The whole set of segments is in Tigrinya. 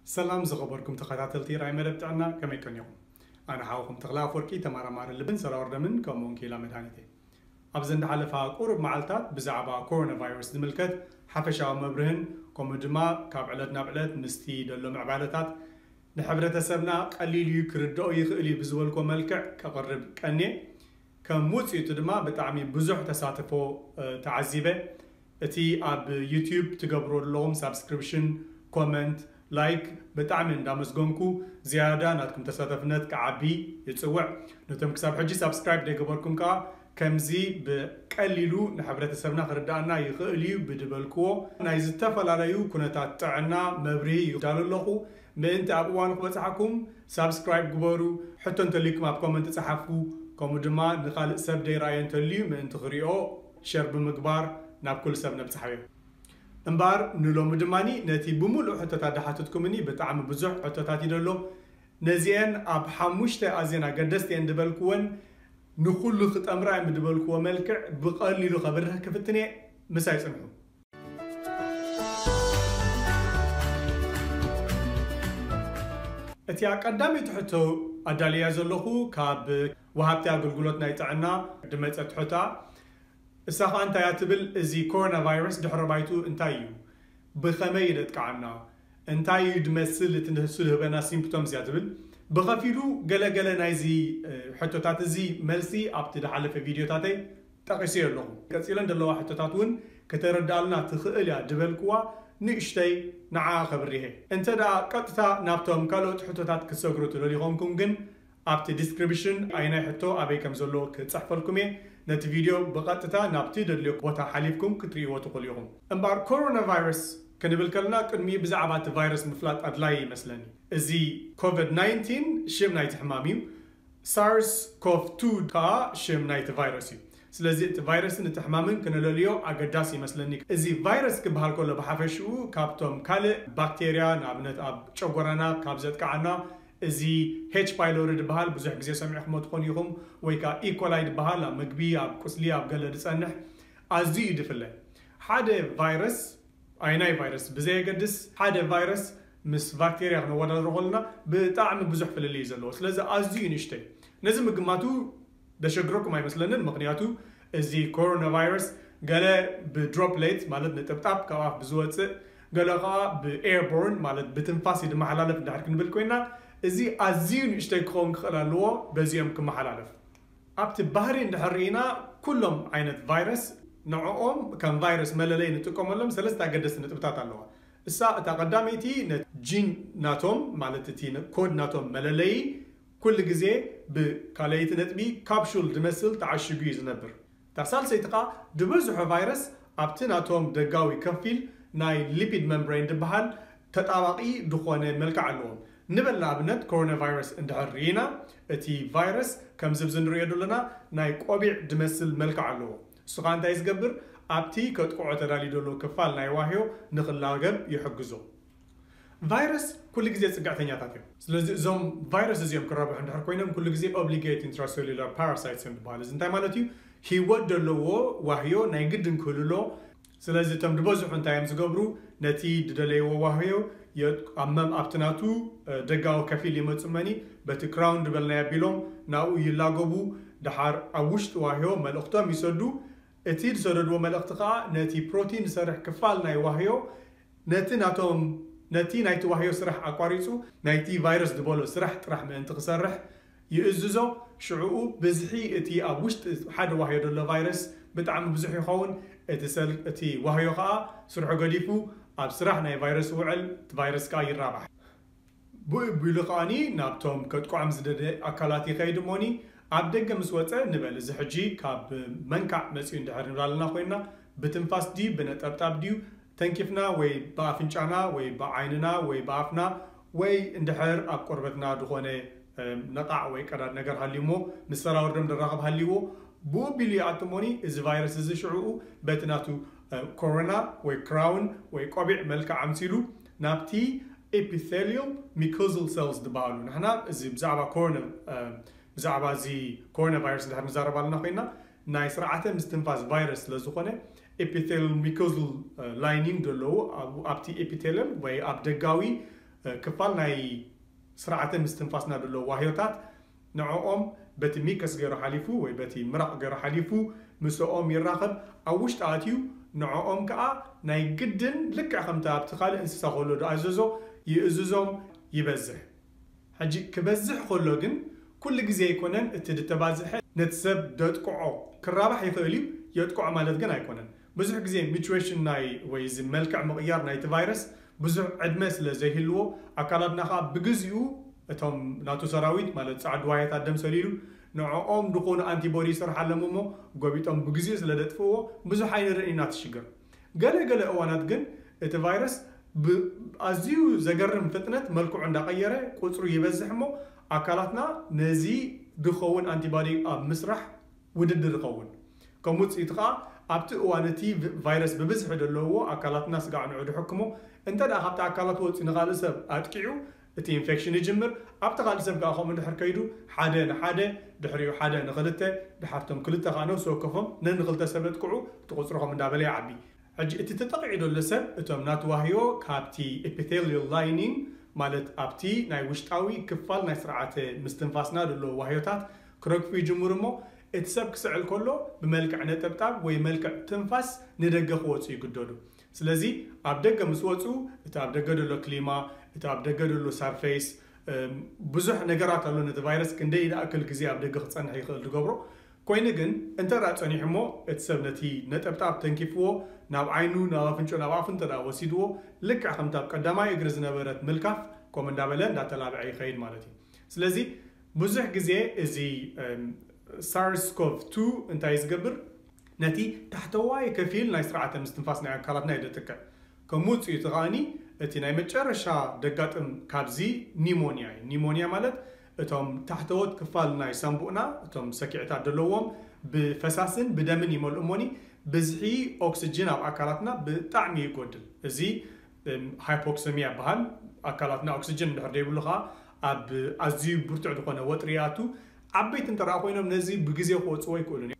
ሰላም ዝኸበርኩም ተኸታተልቲ ራይ መደብ ጥዕና፣ ከመይ ቀኒኹም? ኣነ ሓውኹም ተኽለ ኣፈወርቂ፣ ተመራማሪ ልብን ሰራውር ደምን ከምኡ እውን ክኢላ መድሃኒት እየ። ኣብዘን ዝሓለፋ ቁሩብ መዓልታት ብዛዕባ ኮሮና ቫይረስ ዝምልከት ሓፈሻዊ መብርህን ከምኡ ድማ ካብ ዕለት ናብ ዕለት ምስቲ ዘሎ ምዕባለታት ንሕብረተሰብና ቀሊል እዩ ክርድኦ ይኽእል እዩ ብዝበልኮ መልክዕ ከቕርብ ቀንየ። ከም ውፅኢቱ ድማ ብጣዕሚ ብዙሕ ተሳትፎ ተዓዚበ። እቲ ኣብ ዩቲዩብ ትገብርዎ ዘለኹም ሳብስክሪፕሽን፣ ኮመንት፣ ላይክ ብጣዕሚ እንዳመስገንኩ ዝያዳ ናትኩም ተሳታፍነት ክዓቢ ይፅውዕ። ነቶም ክሳብ ሕጂ ሳብስክራይብ ዘይገበርኩም ከዓ ከምዚ ብቀሊሉ ንሕብረተሰብና ክርዳኣና ይኽእል እዩ ብድበልክዎ ናይ ዝተፈላለዩ ኩነታት ጥዕና መብርሂ ይዳሉ ኣለኹ። ምእንቲ ኣብ እዋኑ ክበፅሓኩም ሳብስክራይብ ግበሩ። ሕቶ እንተልዩኩም ኣብ ኮመንት ፃሓፉ። ከምኡ ድማ ንኻልእ ሰብ ደይረኣዮ እንተልዩ ምእንቲ ክሪኦ ሸር ብምግባር ናብ ኩሉ ሰብ ነብፅሓዮ። እምበኣር ንሎሚ ድማኒ ነቲ ብምሉእ ሕቶታት ድሓተትኩምኒ ብጣዕሚ ብዙሕ ሕቶታት እዩ ደሎ። ነዚአን ኣብ ሓሙሽተ ኣዝየን ኣገደስቲ እየን ድበልክወን ንኩሉ ክጠምራ እዮም ድበልክዎ መልክዕ ብቐሊሉ ከብርህ ክፍትን እየ። ምሳይ ፅንሑ። እቲኣ ቀዳመይቲ ሕቶ ኣዳልያ ዘለኹ ካብ ወሃብቲ ኣገልግሎት ናይ ጥዕና ድመጸት ሕታ። እሳ ኸኣ እንታይ እያ ትብል? እዚ ኮሮና ቫይረስ ድሕረ ባይቱ እንታይ እዩ? ብኸመይ እዩ ደጥቃዓና? እንታይ እዩ ድመስል እቲ ንሱ ድህበና ሲምፕቶምስ እያ ትብል። ብኸፊሉ ገለገለ ናይዚ ሕቶታት እዚ መልሲ ኣብቲ ድሓለፈ ቪድዮታተይ ጠቒሰዮ ኣለኹ። ቀጺለን ዘለዋ ሕቶታት እውን ከተረድኣልና ትኽእል እያ ድበልክዋ ንእሽተይ ንዓ ከብርሄ። እንተ ደኣ ቀጥታ ናብቶም ካልኦት ሕቶታት ክትሰግሩ ትደልዩ ኾንኩም ግን ኣብቲ ዲስክሪፕሽን ኣይናይ ሕቶ ኣበይ ከም ዘሎ ክጽሕፈልኩም እየ። ነቲ ቪድዮ ብቐጥታ ናብቲ ደድልዮ ቦታ ሓሊፍኩም ክትርእይዎ ትኽእሉ ኢኹም። እምበኣር ኮሮና ቫይረስ ክንብል ከለና ቅድሚ ብዛዕባ እቲ ቫይረስ ምፍላጥ ኣድላዪ ይመስለኒ። እዚ ኮቪድ ናይንቲን ሽም ናይቲ ሕማም እዩ። ሳርስ ኮቭ ቱ ከዓ ሽም ናይቲ ቫይረስ እዩ። ስለዚ እቲ ቫይረስን እቲ ሕማምን ክነለልዮ ኣገዳሲ ይመስለኒ። እዚ ቫይረስ ክበሃል ከሎ ብሓፈሽኡ ካብቶም ካልእ ባክቴርያ ንኣብነት ኣብ ጨጎራና ካብ ዘጥቅዓና እዚ ኤች ፓይሎሪ ዝበሃል ብዙሕ ግዜ ሰሚዕኹሞ ትኾኑ ኢኹም፣ ወይ ከዓ ኢኮላይ ዝበሃል ኣብ ምግቢ፣ ኣብ ቁስሊ፣ ኣብ ገለ ዝጸንሕ ኣዝዩ እዩ ዝፍለ። ሓደ ቫይረስ ኣይናይ ቫይረስ ብዘየገድስ ሓደ ቫይረስ ምስ ባክቴርያ ክነወዳድሮ ከለና ብጣዕሚ ብዙሕ ፍልልይ እዩ ዘለዎ። ስለዚ ኣዝዩ ንእሽተይ። ነዚ ምግማቱ ደሸግረኩም ኣይመስለንን፣ ምኽንያቱ እዚ ኮሮና ቫይረስ ገለ ብድሮፕሌት ማለት ነጠብጣብ ካብ ኣፍ ብዝወፅእ፣ ገለ ከዓ ብኤርቦርን ማለት ብትንፋስ እዩ ዝመሓላለፍ እንድሕር ክንብል ኮይና፣ እዚ ኣዝዩ ንእሽተይ ክኸውን ክኽእል ኣለዎ በዚኦም ክመሓላለፍ። ኣብቲ ባህሪ እንድሕር ርኢና ኩሎም ዓይነት ቫይረስ ንዕኦም ከም ቫይረስ መለለይ ንጥቀመሎም ሰለስተ ኣገደስቲ ነጥብታት ኣለዋ። እሳ እታ ቀዳመይቲ ነቲ ጂን ናቶም ማለት እቲ ኮድ ናቶም መለለይ ኩሉ ግዜ ብካለይቲ ነጥቢ ካፕሹል ዝመስል ተዓሽጉ እዩ ዝነብር። እታ ሳልሰይቲ ኸዓ ዝበዝሖ ቫይረስ ኣብቲ ናቶም ደጋዊ ከፊል ናይ ሊፒድ መምብሬን ዝበሃል ተጣባቒ ዝኾነ መልክዕ ኣለዎም። ንበል ንኣብነት ኮሮና ቫይረስ እንድሕር ርኢና እቲ ቫይረስ ከምዚ ብዚ ንሪኦ ዘለና ናይ ቆቢዕ ድመስል መልክዕ ኣለዎ። እሱ ኸዓ እንታይ ዝገብር ኣብቲ ከጥቅዖ ተዳልዩ ዘሎ ክፋል ናይ ዋህዮ ንኽላገብ ይሕግዞ። ቫይረስ ኩሉ ግዜ ፅግዕተኛታት እዮም። ስለዚ እዞም ቫይረስ እዚኦም ክራብሑ እንድሕር ኮይኖም ኩሉ ግዜ ኦብሊጌት ኢንትራሴሉላር ፓራሳይትስ እዮም ዝበሃሉ። እዚ እንታይ ማለት እዩ? ህይወት ዘለዎ ዋህዮ ናይ ግድን ክህልሎ። ስለዚ እቶም ዝበዝሑ እንታይ እዮም ዝገብሩ? ነቲ ዝደለይዎ ዋህዮ ኣብ መም ኣብቲ ናቱ ደጋዊ ከፊል ይመፁ መኒ በቲ ክራውን ዝበልናዮ ኣቢሎም ናብኡ ይላገቡ። ደሓር ኣብ ውሽጢ ዋህዮ መልእኽቶም ይሰዱ። እቲ ዝሰደድዎ መልእኽቲ ከዓ ነቲ ፕሮቲን ዝሰርሕ ክፋል ናይ ዋህዮ ነቲ ናቶም ነቲ ናይቲ ዋህዮ ስራሕ ኣቋሪፁ ናይቲ ቫይረስ ዝበሎ ስራሕ ጥራሕ ምእንቲ ክሰርሕ ይእዝዞ። ሽዕኡ ብዝሒ እቲ ኣብ ውሽጢ ሓደ ዋህዮ ዘሎ ቫይረስ ብጣዕሚ ብዙሕ ይኸውን። እቲ ሰል እቲ ዋህዮ ከዓ ስርሑ ገዲፉ ኣብ ስራሕ ናይ ቫይረስ ይውዕል፣ እቲ ቫይረስ ከዓ ይራባሕ። ብኡ ቢሉ ከዓኒ ናብቶም ከጥቅዖም ዝደደ ኣካላት ይኸይድ እሞኒ ኣብ ደገ ምስ ወፀ ንበል። እዚ ሕጂ ካብ መንካዕ መፂኡ እንድሕር ንብል ኣለና ኮይንና ብትንፋስ ድዩ ብነጠብጣብ ድዩ ተንኪፍና ወይ ብኣፍንጫና ወይ ብዓይንና ወይ ብኣፍና ወይ እንድሕር ኣብ ቆርበትና ዝኾነ ነቓዕ ወይ ቀዳድ ነገር ሃልዩ እሞ ምስ ሰራውር ደም ደራኸብ ሃልይዎ ብኡ ቢሉ ይኣቱ እሞኒ እዚ ቫይረስ እዚ ሽዕኡ በቲ ናቱ ኮሮና ወይ ክራውን ወይ ቆቢዕ መልክዕ ኣምሲሉ ናብቲ ኤፒቴሊያል ሚኮዛል ሴልስ ዝበሃሉ ንሕና እዚ ብዛዕባ ኮሮና ብዛዕባ እዚ ኮሮና ቫይረስ እንድሕር ንዛረብ ኣለና ኮይና ናይ ስርዓተ ምስትንፋስ ቫይረስ ስለ ዝኾነ ኤፒቴሊያል ሚኮዛል ላይኒንግ ዘለዉ ኣብቲ ኤፒቴሊያል ወይ ኣብ ደጋዊ ክፋል ናይ ስርዓተ ምስትንፋስና ዘሎ ዋህዮታት ንዕኦም በቲ ሚከስ ገይሩ ሓሊፉ ወይ በቲ ምራቕ ገይሩ ሓሊፉ ምስኦም ይራኸብ፣ ኣብ ውሽጢ ኣትዩ ንዕኦም ከዓ ናይ ግድን ልክዕ ከምቲ ኣብቲ ካልእ እንስሳ ከሎ ዝኣዘዞ ይእዝዞም፣ ይበዝሕ። ሕጂ ክበዝሕ ከሎ ግን ኩሉ ግዜ ኣይኮነን እቲ ዝተባዝሐ ነቲ ሰብ ደጥቅዖ። ክራባሕ ይኽእል እዩ፣ የጥቅዖ ማለት ግን ኣይኮነን። ብዙሕ ግዜ ሚቹዌሽን ናይ ወይ እዚ መልክዕ ምቕያር ናይቲ ቫይረስ ብዙሕ ዕድመ ስለ ዘይህልዎ ኣካላትና ከዓ ብግዚኡ እቶም ናቱ ሰራዊት ማለት ፃዕዱ ዋህዮታት ደም ሰሊሉ ንዕኦም ዝኾኑ ኣንቲቦዲ ይሰርሓሎም እሞ ጎቢጦም ብግዚኡ ስለ ደጥፍዎ ብዙሕ ኣይንርእን ኢና ትሽግር። ገለ ገለ እዋናት ግን እቲ ቫይረስ ብኣዝዩ ዘገርም ፍጥነት መልክዑ እንዳቐየረ ቁፅሩ ይበዝሕ እሞ ኣካላትና ነዚ ዝኸውን ኣንቲባዲ ኣብ ምስራሕ ውድድር ይኸውን። ከም ውፅኢቱ ከዓ ኣብቲ እዋን እቲ ቫይረስ ብብዝሒ ዘለዎ ኣካላትና ስጋዕ ንዑ ድሕክሞ እንተ ደኣ ካብቲ ኣካላት ወፂኡ ንኻልእ ሰብ ኣጥቂዑ እቲ ኢንፌክሽን ይጅምር። ኣብቲ ካልእ ሰብ ከዓ ከምኡ ድሕር ከይዱ ሓደ ንሓደ ድሕሪኡ ሓደ ንክልተ ድሓርቶም ክልተ ከዓ ነፍሲ ወከፎም ነንክልተ ሰብ የጥቅዑ እቲ ቁፅሪ ከም እንዳበለ ይዓቢ። ሕጂ እቲ ተጠቂዑ ዘሎ ሰብ እቶም ናቱ ዋህዮ ካብቲ ኤፒቴሊያል ላይኒንግ ማለት ኣብቲ ናይ ውሽጣዊ ክፋል ናይ ስርዓተ ምስትንፋስና ዘሎ ዋህዮታት ክረግፉ ይጅምሩ እሞ እቲ ሰብ ክስዕል ከሎ ብመልክዕ ነጠብጣብ ወይ መልክዕ ትንፋስ ንደገ ክወፁ ይግደዱ። ስለዚ ኣብ ደገ ምስ ወፁ እቲ ኣብ ደገ ዘሎ ክሊማ እቲ ኣብ ደገ ዘሎ ሳርፌስ ብዙሕ ነገራት ኣሎ ነቲ ቫይረስ ክንደይ ዝኣክል ግዜ ኣብ ደገ ክፀንሕ ይኽእል ዝገብሮ። ኮይኑ ግን እንተ ደኣ ጸኒሑ እሞ እቲ ሰብ ነቲ ነጠብጣብ ተንኪፍዎ ናብ ዓይኑ ናብ ኣፍንጭኡ ናብ ኣፉ እንተ ደኣ ወሲድዎ ልክዕ ከምቲ ኣብ ቀዳማይ እግሪ ዝነበረት ምልካፍ ከምኡ እንዳበለ እንዳተላብዐ ይኸይድ ማለት እዩ። ስለዚ ብዙሕ ግዜ እዚ ሳርስ ኮቭ ቱ እንታይ እዩ ዝገብር? ነቲ ታሕተዋይ ከፊል ናይ ስርዓተ ምስትንፋስ ናይ ኣካላትና እዩ ዘጥቅዕ። ከም ውፅኢቱ ከኣኒ እቲ ናይ መጨረሻ ደጋጥም ካብዚ ኒሞንያ እዩ። ኒሞንያ ማለት እቶም ታሕተዎት ክፋል ናይ ሳምቡእና እቶም ሰኪዕታት ዘለዎም ብፈሳስን ብደምን ይመልኡ እሞኒ ብዝሒ ኦክስጅን ኣብ ኣካላትና ብጣዕሚ ይጎድል። እዚ ሃይፖክሰሚያ ይበሃል። ኣካላትና ኦክስጅን እንድሕር ዘይብሉ ከዓ ኣብ ኣዝዩ ብርቱዕ ዝኾነ ወጥሪ ይኣቱ። ዓበይቲ እንተ ኮይኖም ነዚ ብግዜ ክወፅዎ ይክእሉን እዮም።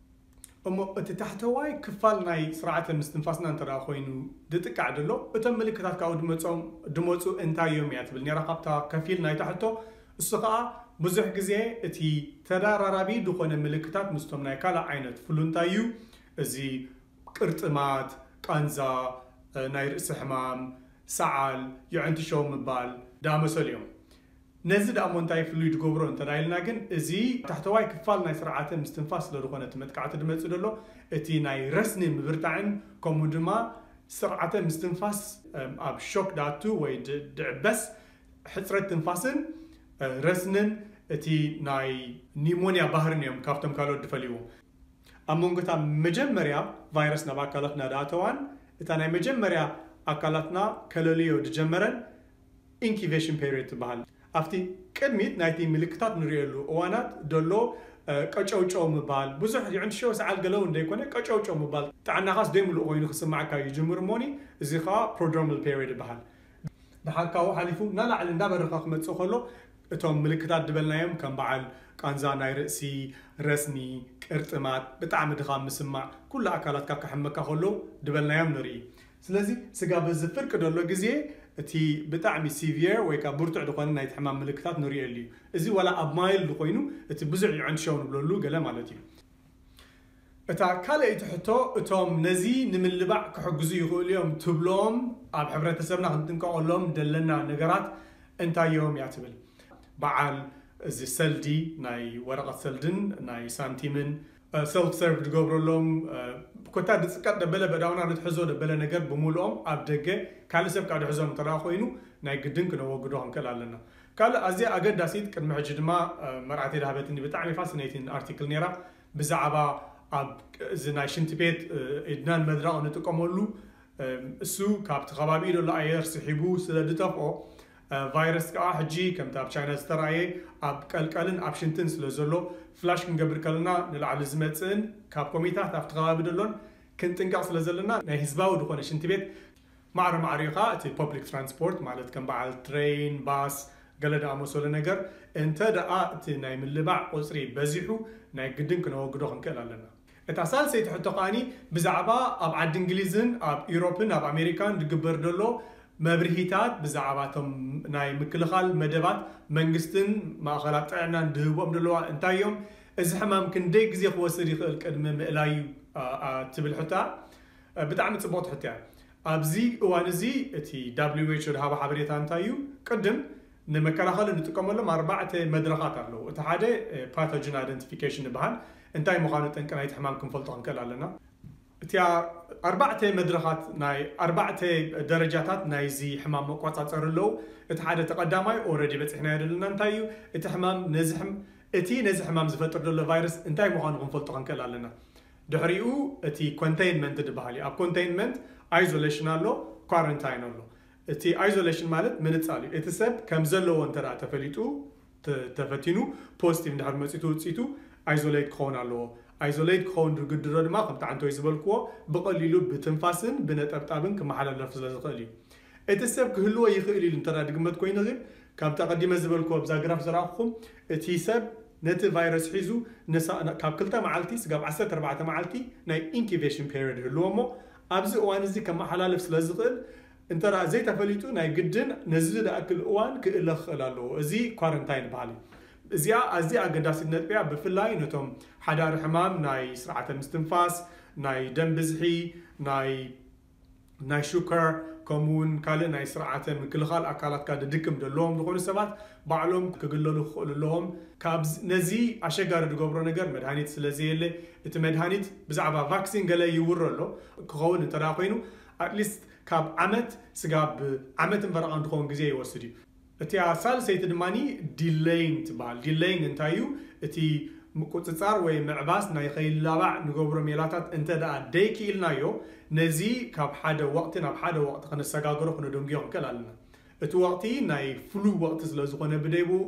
እሞ እቲ ታሕተዋይ ክፋል ናይ ስርዓተ ምስትንፋስና እንተ ኮይኑ ድጥቃዕ ደሎ እቶም ምልክታት ካብኡ ድመፁ እንታይ እዮም እያ ትብል ነራ ካብታ ከፊል ናይ ታሕቶ። እሱ ከዓ ብዙሕ ግዜ እቲ ተዳራራቢ ዝኾነ ምልክታት ምስቶም ናይ ካልእ ዓይነት ፍሉ እንታይ እዩ? እዚ ቅርጥማት፣ ቃንዛ፣ ናይ ርእሲ ሕማም፣ ሰዓል፣ የዕንቲ ሸው ምባል ዳመሰሉ እዮም። ነዚ ደኣ እሞ እንታይ ፍሉይ ዝገብሮ እንተ ኢልና ግን እዚ ታሕተዋይ ክፋል ናይ ስርዓተ ምስትንፋስ ስለ ዝኾነ እቲ መጥቃዕቲ ድመፅእ ዘሎ እቲ ናይ ረስኒ ምብርታዕን ከምኡ ድማ ስርዓተ ምስትንፋስ ኣብ ሾክ ዳቱ ወይ ድዕበስ ሕፅረት ትንፋስን ረስንን እቲ ናይ ኒሞንያ ባህርን እዮም ካብቶም ካልኦት ድፈልይዎ። ኣብ መንጎ እታ መጀመርያ ቫይረስ ናብ ኣካላትና ድኣተዋን እታ ናይ መጀመርያ ኣካላትና ከለልዮ ድጀመረን ኢንኪቬሽን ፔሪድ ትበሃል። ኣብቲ ቅድሚት ናይቲ ምልክታት ንርእየሉ እዋናት ደሎ ቀጨውጨው ምባል ብዙሕ ይዕንትሸው ሰዓል ገለው እንደይኮነ ቀጨውጨው ምባል ጥዕናኻስ ደይ ምሉእ ኮይኑ ክስማዓካ ይጅምር እሞኒ እዚ ከዓ ፕሮድሮማል ፔሪድ ይበሃል። ድሓር ካብኡ ሓሊፉ ናላዕሊ እንዳበረኸ ክመፅእ ከሎ እቶም ምልክታት ድበልናዮም ከም በዓል ቃንዛ ናይ ርእሲ፣ ረስኒ፣ ቅርጥማት፣ ብጣዕሚ ድኻም ምስማዕ፣ ኩሉ ኣካላትካ ክሕመካ ከሎ ድበልናዮም ንርኢ። ስለዚ ስጋብ እዚ ፍርቂ ደሎ ግዜ እቲ ብጣዕሚ ሲቪየር ወይ ከዓ ብርቱዕ ዝኾነ ናይቲ ሕማም ምልክታት ንርእየሉ እዩ። እዚ ዋላ ኣብ ማይልድ ኮይኑ እቲ ብዙሕ ይዕንትሸው ንብለሉ ገለ ማለት እዩ። እታ ካልኣይቲ ሕቶ እቶም ነዚ ንምልባዕ ክሕግዙ ይኽእሉ እዮም ትብሎም ኣብ ሕብረተሰብና ክንጥንቀቐሎም ደለና ነገራት እንታይ እዮም እያ ትብል። በዓል እዚ ሰልዲ ናይ ወረቐት ሰልድን ናይ ሳንቲምን ሰልፍ ሰርቭ ዝገብረሎም ኮታ ድፅቀጥ ደበለ በዳውና ንትሕዞ ደበለ ነገር ብምልኦም ኣብ ደገ ካልእ ሰብ ካብ ድሕዞም እንተ ኮይኑ ናይ ግድን ክነወግዶ ክንክእል ኣለና። ካልእ ኣዝያ ኣገዳሲት ቅድሚ ሕጂ ድማ መርዓተይ ዳሃበትኒ ብጣዕሚ ፋሲኔቲን ኣርቲክል ነይራ ብዛዕባ ኣብ እዚ ናይ ሽንቲ ቤት ኢድናን መድረቕ ንጥቀመሉ እሱ ካብቲ ከባቢኡ ዘሎ ኣየር ስሒቡ ስለ ድጠፍኦ ቫይረስ ከዓ ሕጂ ከምቲ ኣብ ቻይና ዝተረኣየ ኣብ ቀልቀልን ኣብ ሽንትን ስለ ዘሎ ፍላሽ ክንገብር ከለና ንላዕሊ ዝመፅእን ካብ ኮሚታት ኣብቲ ከባቢ ደሎን ክንጥንቀቕ ስለ ዘለና ናይ ህዝባዊ ዝኾነ ሽንቲ ቤት ማዕረ ማዕሪኡ ከዓ እቲ ፐብሊክ ትራንስፖርት ማለት ከም በዓል ትሬን ባስ ገለ ደኣ መሰሉ ነገር እንተ ደኣ እቲ ናይ ምልባዕ ቁፅሪ በዚሑ ናይ ግድን ክነወግዶ ክንክእል ኣለና። እታ ሳልሰይቲ ሕቶ ከኣኒ ብዛዕባ ኣብ ዓዲ እንግሊዝን ኣብ ኢሮፕን ኣብ ኣሜሪካን ዝግበር ዘሎ መብርሂታት ብዛዕባ እቶም ናይ ምክልኻል መደባት መንግስትን ማእኸላት ጥዕናን ድህቦም ዘለዋ እንታይ እዮም? እዚ ሕማም ክንደይ ግዜ ክወስድ ይኽእል ቅድሚ ምእላዩ? ትብል ሕቶ ብጣዕሚ ፅቡቕቲ ሕቶ እያ። ኣብዚ እዋን እዚ እቲ WHO ዝሃቦ ሓበሬታ እንታይ እዩ? ቅድም ንመከላኸሊ ንጥቀመሎም ኣርባዕተ መድረኻት ኣለዉ። እቲ ሓደ ፓቶጅን ኣይደንቲፊኬሽን ይበሃል። እንታይ ምዃኑ ጠንቂ ናይቲ ሕማም ክንፈልጦ ክንክእል ኣለና። እቲ ኣርባዕተ መድረኻት ናይ ኣርባዕተ ደረጃታት ናይዚ ሕማም መቆፃፀሪ ኣለዉ። እቲ ሓደ ተቐዳማይ ኦረዲ በፂሕናዮ ዘለና እንታይ እዩ? እቲ ሕማም ነዚ ሕም እቲ ነዚ ሕማም ዝፈጥር ዘሎ ቫይረስ እንታይ ምዃኑ ክንፈልጦ ክንክእል ኣለና። ድሕሪኡ እቲ ኮንቴይንመንት ዝበሃል እዩ። ኣብ ኮንቴይንመንት ኣይዞሌሽን ኣሎ፣ ኳረንታይን ኣሎ። እቲ ኣይዞሌሽን ማለት ምንፃል እዩ። እቲ ሰብ ከም ዘለዎ እንተ ተፈሊጡ ተፈቲኑ ፖዚቲቭ እንድሕር መፂቱ ውፅኢቱ ኣይዞሌት ክኸውን ኣለዎ። ኣይዞሌት ክኸውን ዝግድዶ ድማ ከምቲ ዓንቶይ ዝበልክዎ ብቐሊሉ ብትንፋስን ብነጠብጣብን ክመሓላለፍ ስለ ዝኽእል እዩ። እቲ ሰብ ክህልዎ ይኽእል ኢሉ እንተ ድግመት ኮይኑ ግን ካብቲ ኣቐዲመ ዝበልክዎ ኣብዛ ግራፍ ዝረኣኹኹም እቲ ሰብ ነቲ ቫይረስ ሒዙ ካብ ክልተ መዓልቲ ስጋብ ዓሰርተ ኣርባዕተ መዓልቲ ናይ ኢንኪቤሽን ፔሪድ ይህልዎ እሞ ኣብዚ እዋን እዚ ከመሓላልፍ ስለ ዝኽእል እንተ ዘይተፈሊጡ ናይ ግድን ነዚ ዝኣክል እዋን ክእለ ክኽእል ኣለዎ። እዚ ኳረንታይን በሃል እዩ። እዚኣ ኣዝያ ኣገዳሲት ነጥቢ እያ፣ ብፍላይ ነቶም ሓዳሪ ሕማም ናይ ስርዓተ ምስትንፋስ፣ ናይ ደም ብዝሒ፣ ናይ ናይ ሹከር ከምኡ እውን ካልእ ናይ ስርዓተ ምክልኻል ኣካላትካ ድድክም ዘለዎም ዝኾኑ ሰባት ባዕሎም ክግለሉ ክኽእሉ ኣለዎም። ካብ ነዚ ኣሸጋሪ ዝገብሮ ነገር መድሃኒት ስለ ዘየለ እቲ መድሃኒት ብዛዕባ ቫክሲን ገለ ይውረ ኣሎ ክኸውን እንተ ኮይኑ ኣትሊስት ካብ ዓመት ስጋብ ዓመትን ፈረቓን ዝኸውን ግዜ ይወስድ እዩ። እቲኣ ሳልሰይቲ ድማ ዲለይን ትበሃል። ዲለይን እንታይ እዩ? እቲ ምቁፅፃር ወይ ምዕባስ ናይ ከይላባዕ ንገብሮ ሜላታት እንተ ደኣ ደይክኢልናዮ ነዚ ካብ ሓደ ወቕቲ ናብ ሓደ ወቕቲ ከነሰጋግሮ ክነደንግዮ ክንክእል ኣለና። እቲ ወቕቲ ናይ ፍሉ ወቕቲ ስለ ዝኾነ ብደይብኡ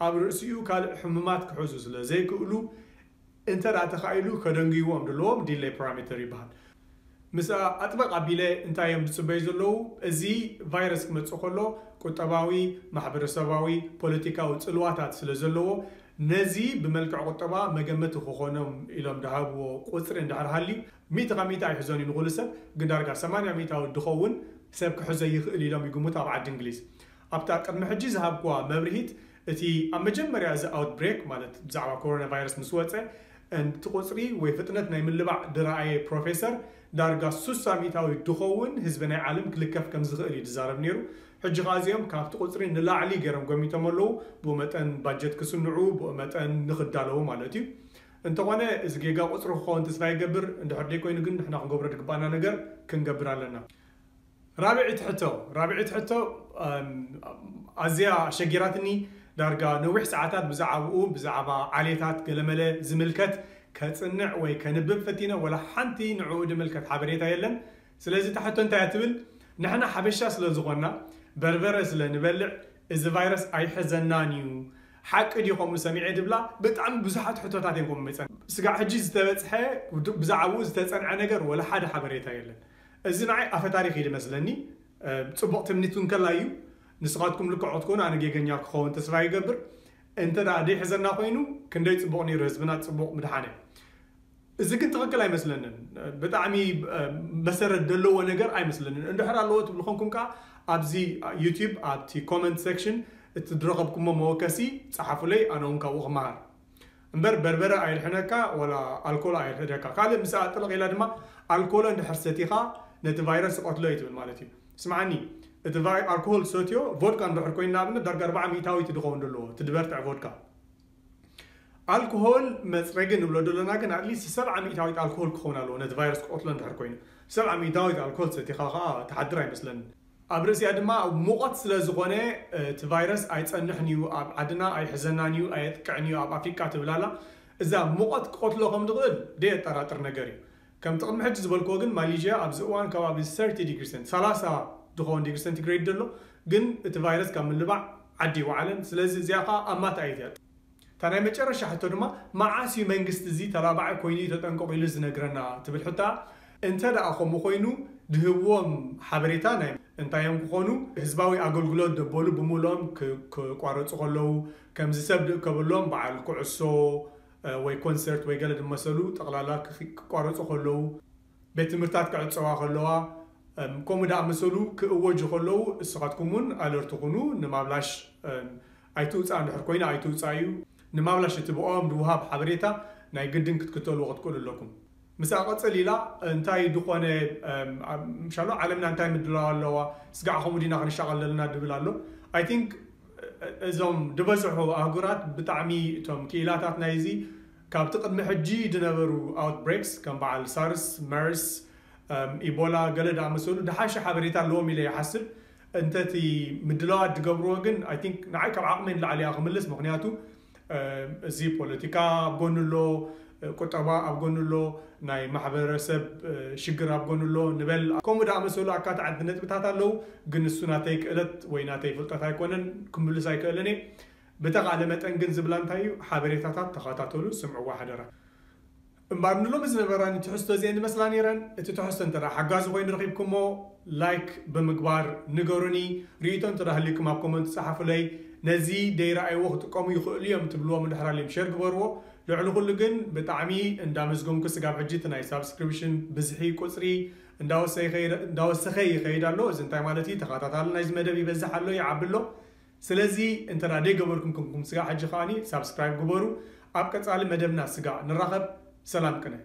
ኣብ ርእሲኡ ካልእ ሕሙማት ክሕዙ ስለ ዘይክእሉ እንተ ደኣ ተኻኢሉ ከደንግይዎም ዘለዎም ዲሌይ ፓራሜተር ይበሃል። ምስ ኣጥበቕ ኣቢለ እንታይ እዮም ዝፅበዩ ዘለዉ? እዚ ቫይረስ ክመፅእ ከሎ ቁጠባዊ፣ ማሕበረሰባዊ፣ ፖለቲካዊ ፅልዋታት ስለ ዘለዎ ነዚ ብመልክዕ ቁጠባ መገመቲ ክኾኖም ኢሎም ዝሃብዎ ቁፅሪ እንድሕር ሃልዩ ሚእቲ ካብ ሚእቲ ኣይሕዞን እዩ ንኹሉ ሰብ ግን ዳርጋ ሰማንያ ሚእታዊ ዝኸውን ሰብ ክሕዞ ይኽእል ኢሎም ይግምቱ ኣብ ዓዲ እንግሊዝ። ኣብታ ቅድሚ ሕጂ ዝሃብክዋ መብርሂት እቲ ኣብ መጀመርያ እዚ ኣውትብሬክ ማለት ብዛዕባ ኮሮና ቫይረስ ምስ ወፀ እቲ ቁፅሪ ወይ ፍጥነት ናይ ምልባዕ ድረኣየ ፕሮፌሰር ዳርጋ ሱሳ ሚእታዊ ድኸውን ህዝቢ ናይ ዓለም ክልከፍ ከም ዝኽእል እዩ ዝዛረብ ነይሩ። ሕጂ ከዓ እዚኦም ካብቲ ቁፅሪ ንላዕሊ ገይሮም ገሚቶም ኣለዉ። ብኡ መጠን ባጀት ክስንዑ ብኡ መጠን ንክዳለዉ ማለት እዩ። እንተኾነ እዚ ጌጋ ቁፅሪ ክኸውን ተስፋ ይገብር። እንድሕር ደይኮይኑ ግን ንሕና ክንገብሮ ዝግባኣና ነገር ክንገብር ኣለና። ራብዒት ሕቶ ራብዒት ሕቶ ኣዝያ ኣሸጊራትኒ። ዳርጋ ነዊሕ ሰዓታት ብዛዕባኡ ብዛዕባ ዓሌታት ገለመለ ዝምልከት ከፅንዕ ወይ ከንብብ ፈቲነ ወላ ሓንቲ ንዕኡ ዝምልከት ሓበሬታ የለን። ስለዚ እታ ሕቶ እንታይ እያ ትብል? ንሕና ሓበሻ ስለ ዝኾንና በርበረ ስለ ንበልዕ እዚ ቫይረስ ኣይሕዘናን እዩ። ሓቂ ድዩ ከምኡ ሰሚዐ ድብላ ብጣዕሚ ብዙሓት ሕቶታት እዮም ከምኡ መፀን ስጋዕ ሕጂ ዝተበፅሐ ብዛዕባኡ ዝተፀንዐ ነገር ወላ ሓደ ሓበሬታ የለን። እዚ ንዓይ ኣፈ ታሪኽ እዩ ዝመስለኒ። ፅቡቕ ትምኒት እውን ከላ እዩ። ንስኻትኩም ልክዖት ኮኑ ኣነ ጌገኛ ክኸውን ተስፋ ይገብር። እንተ ደኣ ደይሕዘና ኮይኑ ክንደይ ፅቡቕ ነይሩ ህዝብና ፅቡቕ ምድሓነ። እዚ ግን ትኽክል ኣይመስለንን። ብጣዕሚ መሰረት ዘለዎ ነገር ኣይመስለንን። እንድሕር ኣለዎ ትብሉ ኮንኩም ከዓ ኣብዚ ዩቲዩብ ኣብቲ ኮመንት ሴክሽን እቲ ዝረኸብኩሞ መወከሲ ፀሓፉለይ ኣነ እውን ካብኡ ክመሃር። እምበር በርበረ ኣይድሕነካ ወላ ኣልኮል ኣይድሕነካ። ካልእ ምስኣ ጥልቕ ኢላ ድማ ኣልኮሎ እንድሕር ሰቲኻ ነቲ ቫይረስ ይቐትሎ እዩ ትብል ማለት እዩ። ስምዓኒ እቲ ኣልኮሆል ሰትዮ ቮድካ እንድሕር ኮይኑ ንኣብነት ዳርጋ ኣርባዓ ሚእታዊት ድኸውን ዘለዎ እቲ ድበርትዕ ቮድካ ኣልኮሆል መፅረጊ ንብሎ ዘለና ግን ኣትሊስት ሰብዓ ሚእታዊት ኣልኮሆል ክኸውን ኣለዎ ነቲ ቫይረስ ክቐትሎ እንድሕር ኮይኑ። ሰብዓ ሚእታዊት ኣልኮሆል ሰቲኻ ከዓ ትሓድር ኣይመስለንን። ኣብ ርእሲኣ ድማ ሙቐት ስለ ዝኾነ እቲ ቫይረስ ኣይፀንሕን እዩ ኣብ ዓድና ኣይሕዘናን እዩ ኣየጥቅዕን እዩ ኣብ ኣፍሪቃ ትብል ኣላ። እዛ ሙቐት ክቐትሎ ከም ዝኽእል ደየጠራጥር ነገር እዩ። ከምቲ ቅድሚ ሕጂ ዝበልክዎ ግን ማሌዥያ ኣብዚ እዋን ከባቢ ሰርቲ ዲግሪ ሰንቲ ሰላሳ ዝኸውን ዲግሪ ሰንቲግሬድ ዘሎ ግን እቲ ቫይረስ ካብ ምልባዕ ዓዲ ይወዓለን። ስለዚ እዚኣ ከዓ ኣማታኣይት እያ። እታ ናይ መጨረሻ ሕቶ ድማ መዓስ እዩ መንግስቲ እዚ ተላባዒ ኮይኑ እዩ ተጠንቀቑ ኢሉ ዝነግረና ትብል ሕቶ። እንተ ደኣ ከምኡ ኮይኑ ድህብዎም ሓበሬታ ናይ እንታይ እዮም ክኾኑ ህዝባዊ ኣገልግሎት ደበሉ ብምልኦም ክቋረፁ ከለዉ ከምዚ ሰብ ድእከበሎም በዓል ኩዕሶ ወይ ኮንሰርት ወይ ገለ ድመሰሉ ጠቕላላ ክቋረፁ ከለዉ ቤት ትምህርታት ክዕፀዋ ከለዋ ከምኡ ደኣ መሰሉ ክእወጁ ከለዉ እስኻትኩም እውን ኣለርት ኩኑ። ንማብላሽ ኣይትውፃእ እንድሕር ኮይና ኣይትውፃእ እዩ። ንማብላሽ እቲ ብኦም ዝውሃብ ሓበሬታ ናይ ግድን ክትክተልዎ ክትክእሉ ኣለኩም። ምስኣ ቀፅል ኢላ እንታይ ዝኾነ ምሻሎ ዓለምና እንታይ ምድላው ኣለዋ፣ ስጋዕ ከምኡ ዲና ክንሻቐል ዘለና ድብል ኣሎ። I think እዞም ዝበዝሑ ኣህጉራት ብጣዕሚ እቶም ክኢላታት ናይዚ ካብቲ ቅድሚ ሕጂ ዝነበሩ ኣውትብሬክስ ከም በዓል ሳርስ፣ መርስ፣ ኢቦላ ገለ ደኣ መሰሉ ዝሓሸ ሓበሬታ ኣለዎም ኢለ ይሓስብ። እንተቲ ምድላዋት ዝገብርዎ ግን I think ንዓይ ካብ ዓቕመይ ንላዕሊ እያ ክምልስ። ምክንያቱ እዚ ፖለቲካ ኣብ ጎኑ ኣሎ፣ ቁጠባ ኣብ ጎኑ ኣሎ፣ ናይ ማሕበረሰብ ሽግር ኣብ ጎኑ ኣሎ ንበል። ከምኡ ደኣ መሰሉ ኣካታዓት ነጥብታት ኣለዉ። ግን እሱ ናተይ ክእለት ወይ ናተይ ፍልጠት ኣይኮነን፣ ክምልስ ኣይክእልን እየ። ብተኻእለ መጠን ግን ዝብላ እንታይ እዩ፣ ሓበሬታታት ተኸታተሉ፣ ስምዕዋ ሓደራ። እምባር ንሎሚ ዝነበራኒ ትሕዝቶ እዚአን ዝመስላ ነይረን። እቲ ትሕዝቶ እንተ ደኣ ሓጋዚ ኮይኑ ረኺብኩሞ ላይክ ብምግባር ንገሩኒ። ርእይቶ እንተ ደኣ ህልዩኩም ኣብ ኮመንት ጸሓፉለይ። ነዚ ደይረኣይዎ ክጥቀሙ ይኽእሉ እዮም ትብልዎም እንድሕር ኣልዮም ሸር ግበርዎ። ልዕሊ ኩሉ ግን ብጣዕሚ እንዳመስገንኩ ስጋብ ሕጂ እቲ ናይ ሳብስክሪፕሽን ብዝሒ ቁጽሪ እንዳወሰኸ ይኸይድ ኣሎ። እዚ እንታይ ማለት እዩ? ተኸታታሊ ናይዚ መደብ ይበዝሕ ኣሎ፣ ይዓቢ ኣሎ። ስለዚ እንተ ደኣ ደይገበርኩም ክንኩም ስጋዕ ሕጂ ከዓኒ ሳብስክራይብ ግበሩ። ኣብ ቀጻሊ መደብና ስጋዕ ንራኸብ። ሰላም ቅነ።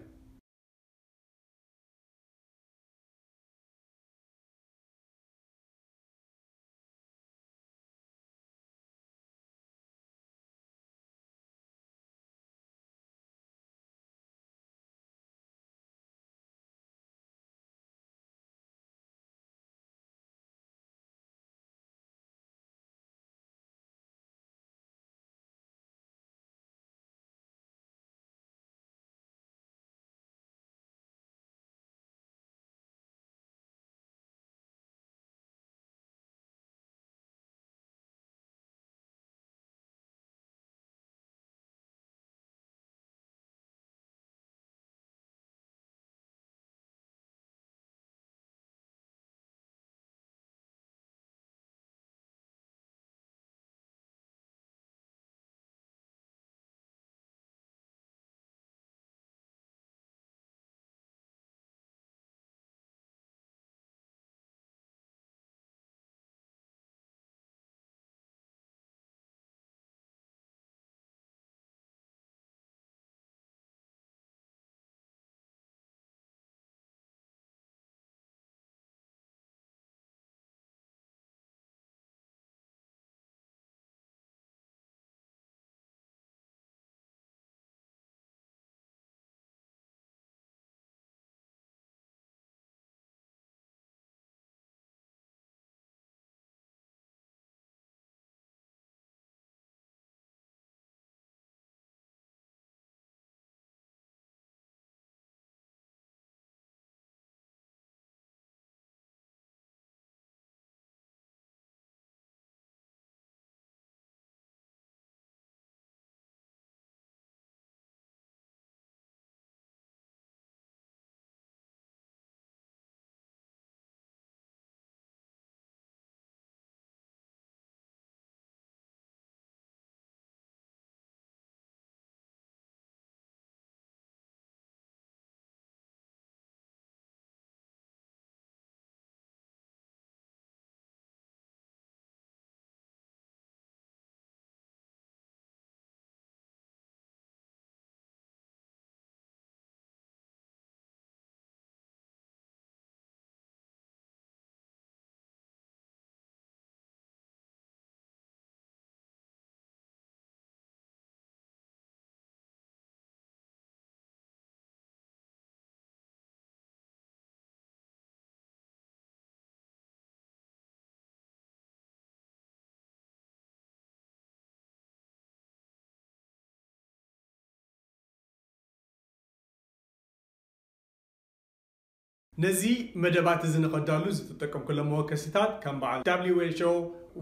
ነዚ መደባት እዚ ንኸዳሉ ዝተጠቀምኩሎም መወከሲታት ከም በዓል W H O፣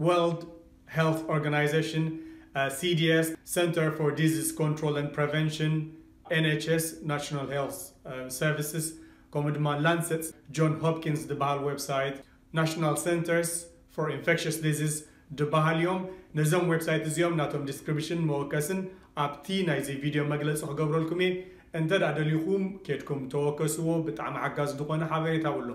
World Health Organization፣ C D S፣ Center for Disease Control and Prevention፣ N H S፣ National Health Services፣ ከምኡ ድማ ላንሰት፣ ጆን ሆፕኪንስ ዝበሃል ዌብሳይት፣ National Centers for Infectious Disease ዝበሃል እዮም። ነዞም ዌብሳይት እዚኦም ናቶም ዲስክሪፕሽን መወከስን ኣብቲ ናይዚ ቪድዮ መግለፂ ክገብረልኩም እየ። እንተ ደኣ ደሊኹም ኬድኩም ተወከስዎ፣ ብጣዕሚ ሓጋዚ ዝኾነ ሓበሬታ ኣሎ።